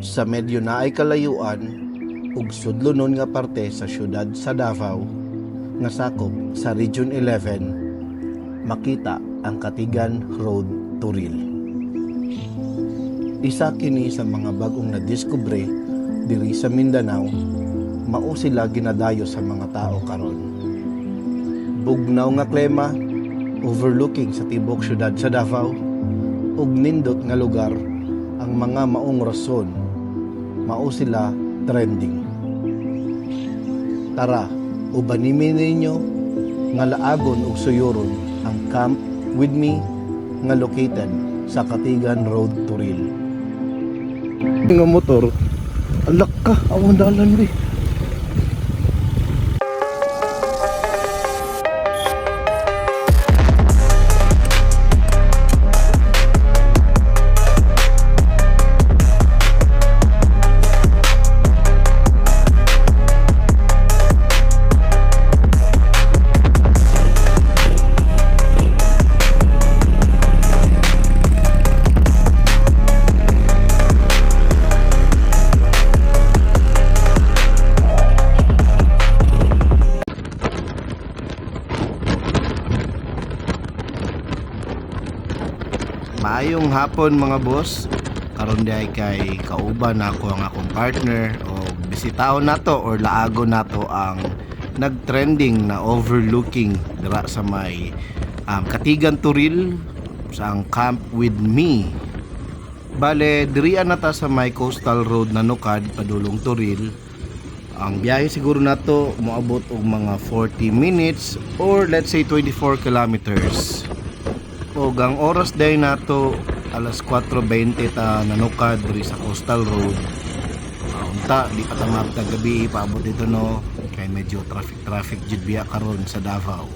Sa medyo naay kalayuan ug sudlonon nga parte sa syudad sa Davao nga sakop sa Region 11, makita ang Catigan Road Toril. Isa kini sa mga bag-ong nadiskubre diri sa Mindanao, mao sila ginadayo sa mga tao karon. Bugnaw nga klima, overlooking sa tibok syudad sa Davao, ug nindot nga lugar ang mga maong rason mao sila trending. Tara, ubani mi ninyo nga laagon ug suyuron ang Camp With Me nga located sa Catigan Road, Toril. Nga motor, alak ka, awang dalan be. Maayong hapon, mga boss. Karon diay kay kauban nako ang akong partner o bisitaon nato or laago nato ang nagtrending na overlooking dira sa may Catigan Toril sa ang Camp With Me. Bale, dirian na ta sa may coastal road na nukad padulong Toril. Ang biyahe siguro nato moabot og mga 40 minutes or let's say 24 kilometers. Og ang oras day nato, alas 4:20 ta nanukad diri sa coastal road. Unta di pa ta maabot ang gabi paabot dito, no, kay medyo traffic traffic jud biya karon sa Davao.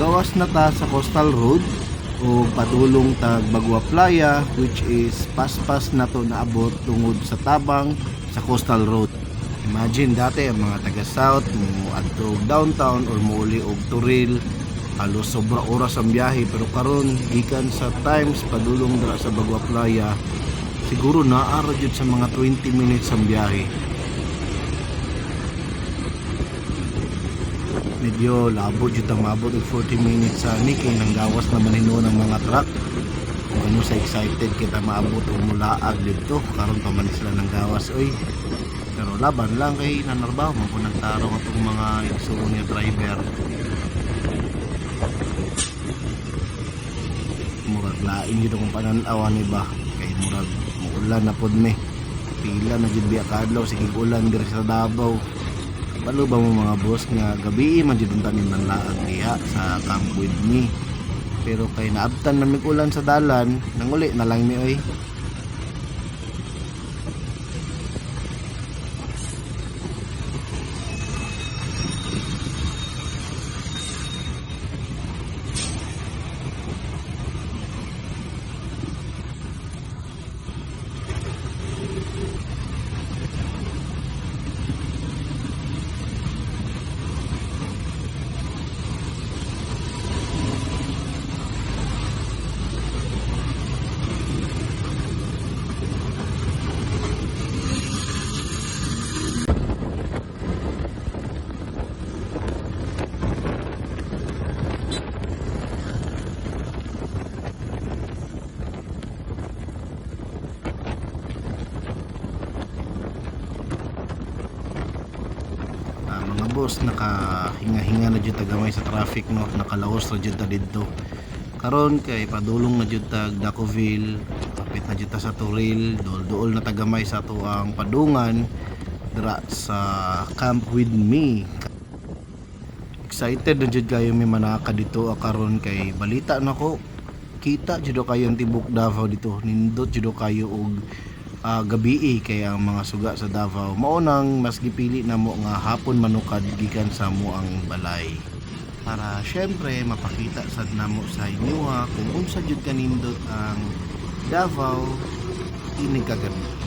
Pagawas na ta sa coastal road o padulong tag Bagua Playa, which is paspas na to naabot tungod sa tabang sa coastal road. Imagine, dati ang mga taga south mo adto og downtown or muuli og Toril, halos sobra oras ang biyahe, pero karon gikan sa Times padulong dira sa Bagua Playa, siguro naa ra jud sa mga 20 minutes ang biyahe. Medyo labo jud ang maabot og 40 minutes sa ni kay nanggawas naman hinuon ang mga truck. Kung ano sa excited kita maabot og mulaag didto, karon pa man sila nanggawas oy. Pero laban lang kay nanarbaho man kun nagtarong atong mga igsuon nga driver. Murag lain jud akong panan-aw ni ba kay murag muulan na pod mi. Pila na jud biya kaadlaw sige ulan diri sa Davao. Kabalo ba mo, mga boss, nga gabi man jud unta ni manlaag diha sa Camp With Me? Pero kay naabtan man mig ulan sa dalan, nanguli na lang mi oy. Mga boss, nakahinga-hinga na jud ta gamay sa traffic, no, nakalaos ra jud ta didto. Karon kay padulong na jud tag Dacoville, kapit na jud ta sa Toril, duol-duol na ta gamay sa ato ang padungan dira sa Camp With Me. Excited na jud kayo mi manaka dito karon kay balita nako kita jud kayo ang tibok Davao dito. Nindot jud kayo og gabii kay ang mga suga sa Davao. Mao nang mas gipili namo nga hapon manukad gikan sa mo ang balay. Para syempre mapakita sad namo sa inyo ha, kung unsa jud kanindot ang Davao inig kagabi.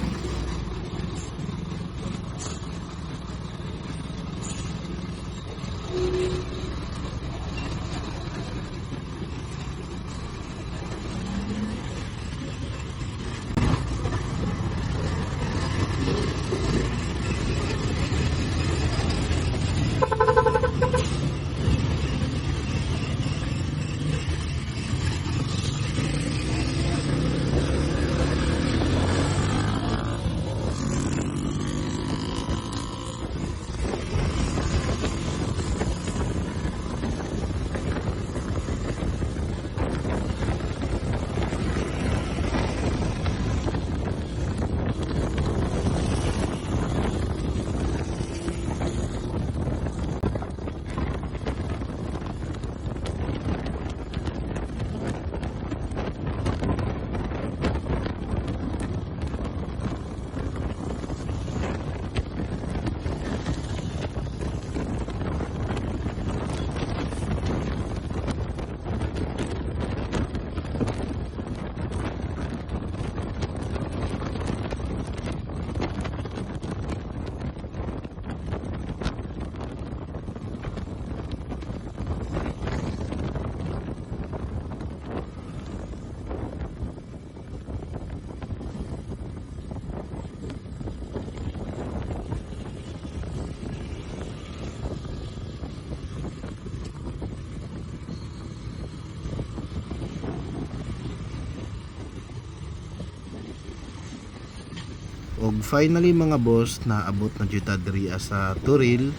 Og finally, mga boss, naabot na jud ta diri sa Toril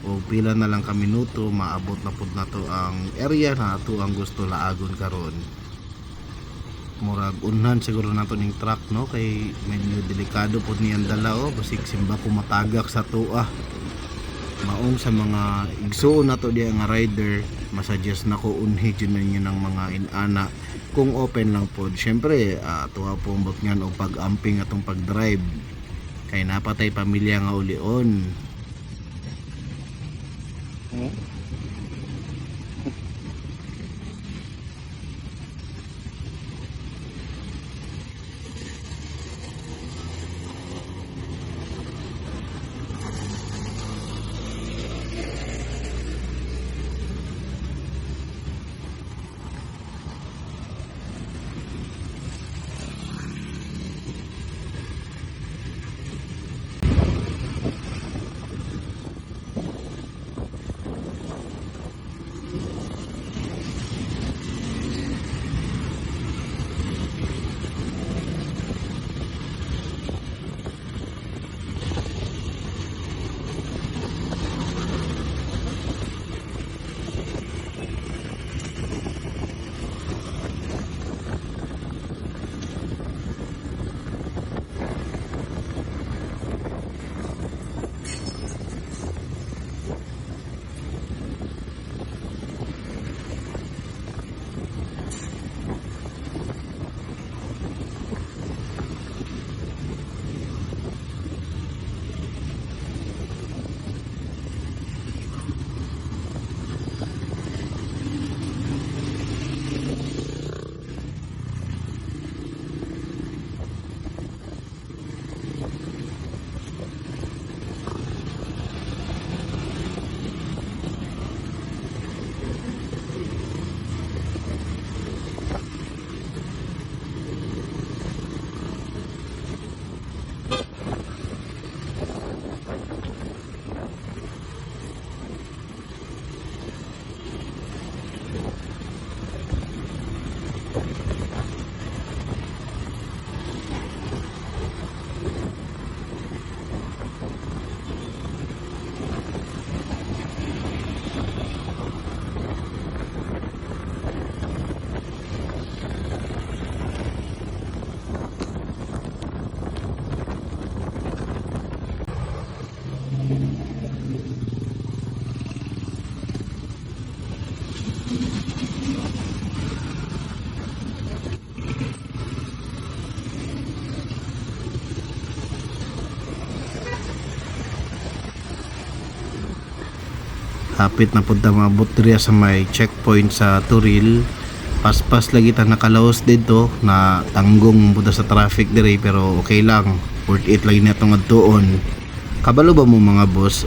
og pila na lang ka minuto maabot na pud nato ang area na ato ang gusto laagon karon. Murag unhan siguro nato ning truck, no, kay medyo delikado pud niyang dala oh, basig simba ko matagak sa tuwa. Maong sa mga igsuon nato diya nga rider, masuggest nako unhi jud ninyo ng mga inana kung open lang pod. Syempre, tuwa po ang butngan og pag-amping atong pag-drive kay napatay pamilya nga ulion. Hapit na pud ta maabot diri sa may checkpoint sa Toril. Paspas lagi ta nakalaos dito na tanggong pud ta sa traffic diri, pero okay lang. Worth it lagi na itong adtuon. Kabalo ba mo, mga boss,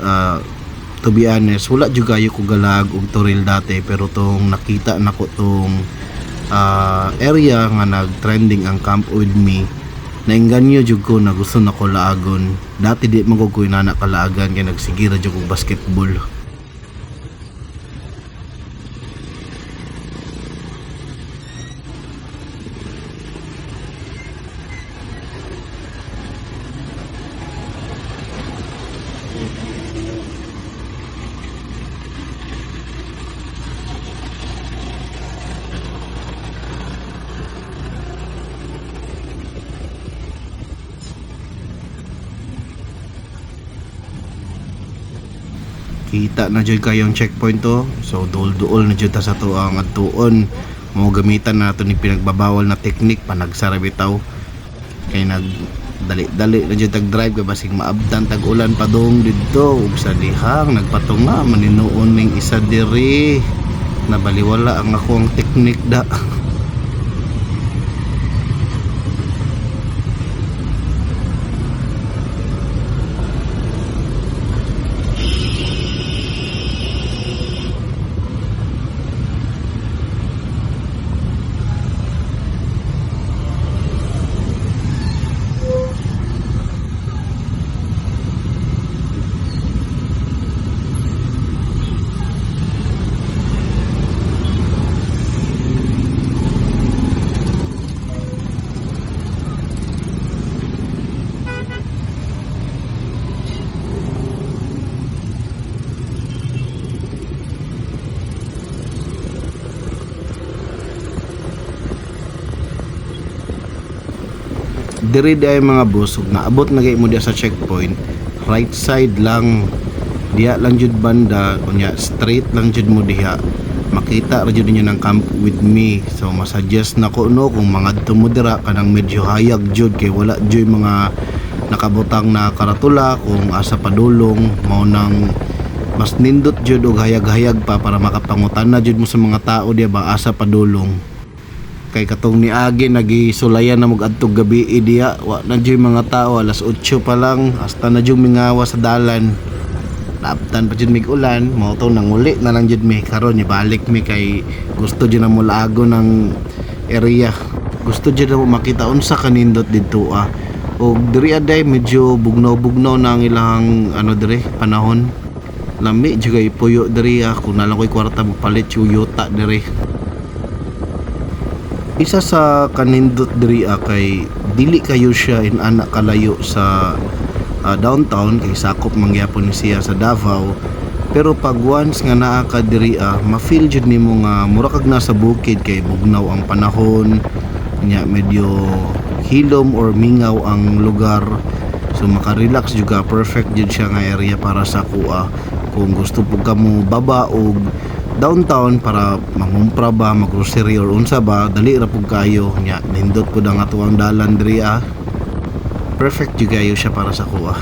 to be honest, wala jud kayo ko galaag og Toril dati, pero tong nakita nako tong area nga nag-trending ang Camp With Me, nainganyo jud ko na gusto na ko laagon. Dati di man ko inana kalaagan kay nagsige ra jud kog basketball. Kita na jud kayong checkpoint to. So duol-duol na jud ta sa tuang adtuon. Mo gamitan na nato ni pinagbabawal na teknik, panagsara bitaw. Kay nag dali-dali na jud tag drive kay basig maabtan tag ulan padung didto. Ug sa dihang nagpatunga maninuon ning isa diri, nabaliwala ang ako ang teknik da. Diri di ay, mga boss, ug naabot na gay mo diya sa checkpoint, right side lang diya lang jud banda. Unya straight lang jud mo diha, makita ra jud ninyo ng Camp With Me. So masuggest na ko, no, kung mangadto mo dira kanang medyo hayag jud kay wala jud mga nakabutang na karatula kung asa padulong. Mao nang mas nindot jud og hayag-hayag pa para makapangutan na jud mo sa mga tao diya ba asa padulong, kay katong niagi nagisulayan na mag adtog gabi diya, wa na jud mga tao. Alas 8 pa lang hasta na jud mingawa sa dalan. Naabtan pa jud mig ulan, mao to nanguli na lang jud mi karon. Ibalik mi kay gusto jud na mo laago ng area, gusto jud na mo makita unsa kanindot didto ah. Og diri aday medyo bugnaw-bugnaw na ang ilang ano diri panahon. Lami jud kay puyo diri ah. Kung naa lang ko'y kwarta, magpalit yung yuta diri. Isa sa kanindot diri ah, kay dili kayo siya in ana kalayo sa downtown, kay sakop man gyapon ni siya sa Davao. Pero pag once nga naa ka diri ah, ma-feel jud nimo nga mura kag nasa bukid kay bugnaw ang panahon nya, medyo hilom or mingaw ang lugar, so maka-relax jud ka. Perfect jud siya nga area para sa kuha kung gusto pud ka mo baba og downtown para mangumpra ba, maggrocery or unsa ba, dali ra pud kayo nya. Nindot pud ang atuang dalan diri ah. Perfect jud kayo siya para sa kuha.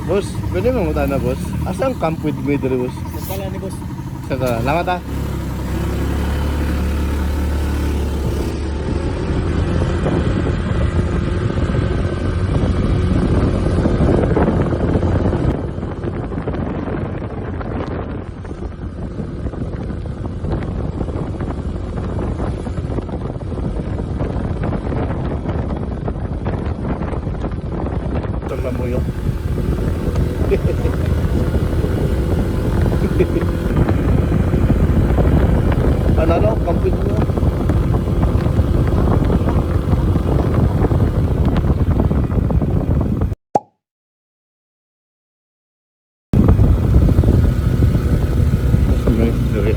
Boss, pwede mo na, boss? Asa ang Camp With Me diri, boss? Nagpala ni boss. Sa salamat ah. Ito lang mo yun. Ano ano? Camp With Me? Dali.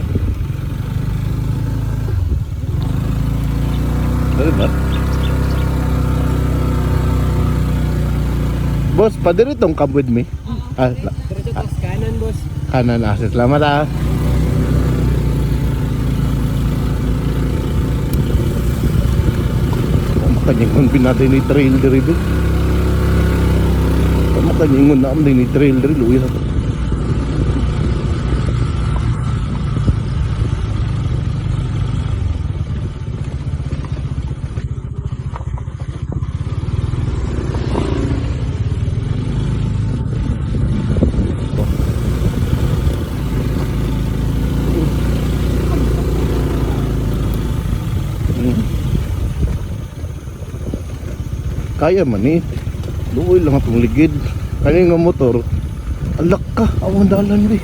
Dali Dali ba? Boss, padiri tong Camp With Me. Ah, Diretso tas kanan, boss. Kanan, ah. Salamat ah. Kanyingon pinatay ni trail diri be. Tama kanyingon na ni trail diri luwi sa to. Kaya man eh. Luoy lang atong ligid. Kani nga motor. Alak ka, awang dalan be.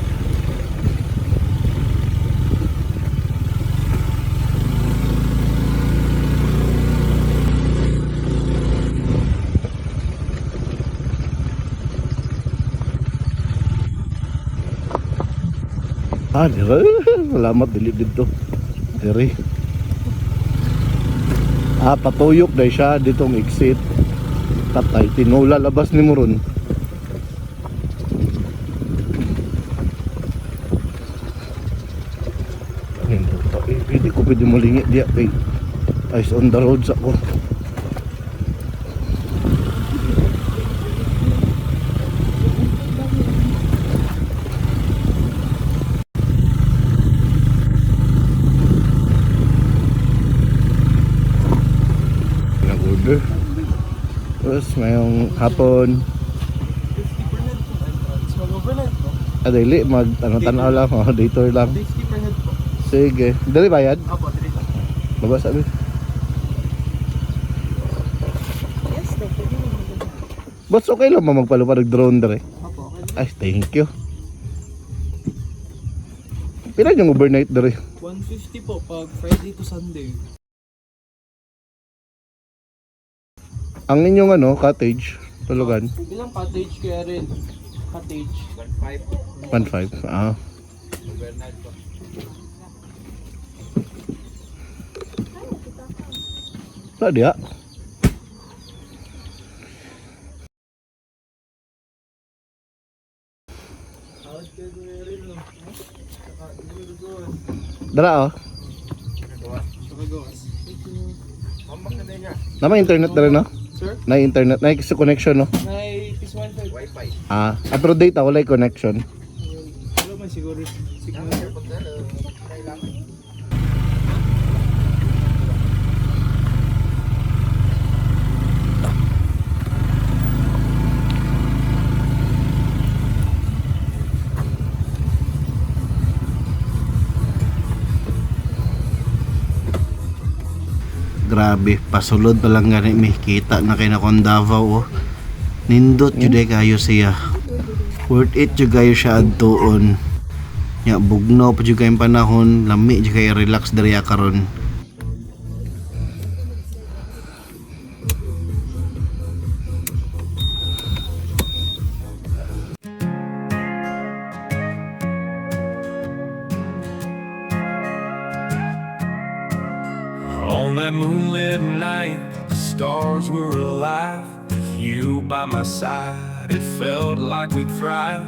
Ah, dire. Salamat dili dito. Dire. Ah, patuyok dahil siya ditong exit. Patay, tinula labas ni mo ron. Ayun, puta, eh, hindi ko pwede malingi diya kay eyes on the road sa ko. Nag-order. Tapos mayong hapon. 50 per head po entrance. Mag-overnight po. Ah, dili, mag ano, tanaw lang, oh, detour lang. 50 per head po. Sige. Dali bayad? Apo, dili lang. Baba sabi. Yes, daw, pwede naman. Boss, okay lang ba magpalupad og drone dere? Apo, okay lang. Ay, thank you. Pila yung overnight dere? 150 po pag Friday to Sunday. Ang inyong ano, cottage, tulugan, Ilang cottage kaya rin? Cottage. 1.5. 1.5. Ah. Overnight po. Wala diha. Out kayo kuya rin, no? Saka, dili ko gawas. Dara oh. Saka gawas. Thank you. Nama internet dere no? Sir? Na internet, na connection no? May is 1.5. Wi-Fi. Ah, ah, pero data walay connection. Wala man siguro signal. Sir. Grabe, pasulod pa lang gani mi kita na kay na kon Davao oh. Nindot jud ay kayo siya. Worth it jud kayo siya adtuon. Nya bugnaw pa jud kayong panahon, lami jud kayo relax diri karon. On that moonlit night, the stars were alive. With you by my side, it felt like we'd thrive.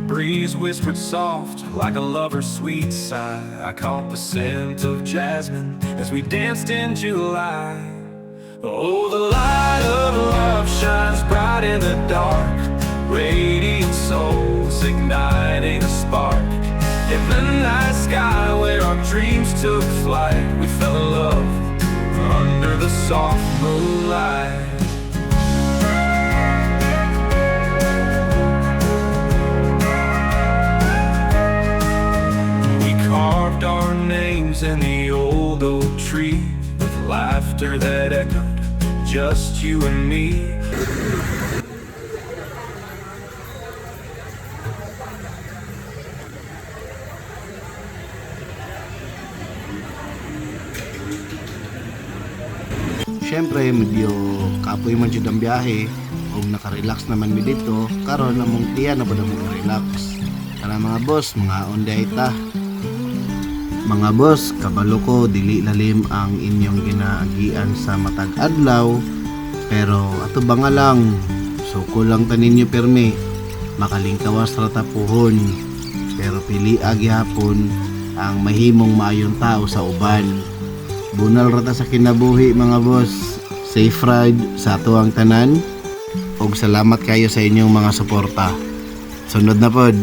Breeze whispered soft, like a lover's sweet sigh. I caught the scent of jasmine as we danced in July. Oh, the light of love shines bright in the dark, radiant souls igniting a spark. In the night sky where our dreams took flight, we fell in love under the soft moonlight. We carved our names in the old oak tree with laughter that echoed, just you and me. Siyempre, medyo kapoy man jud ang biyahe ug nakarelax naman mi dito. Karon among tiya na ba mo relax. Tara mga boss, mga onday ta. Mga boss, kabalo ko dili lalim ang inyong ginaagian sa matag adlaw. Pero ato ba nga lang, suko lang ta ninyo pirmi. Makalingkawas ra ta puhon. Pero pili gyapon ang mahimong maayong tao sa uban. Bunal ra ta sa kinabuhi mga boss. Safe ride sa atoang tanan ug salamat kayo sa inyong mga suporta. Sunod na pod.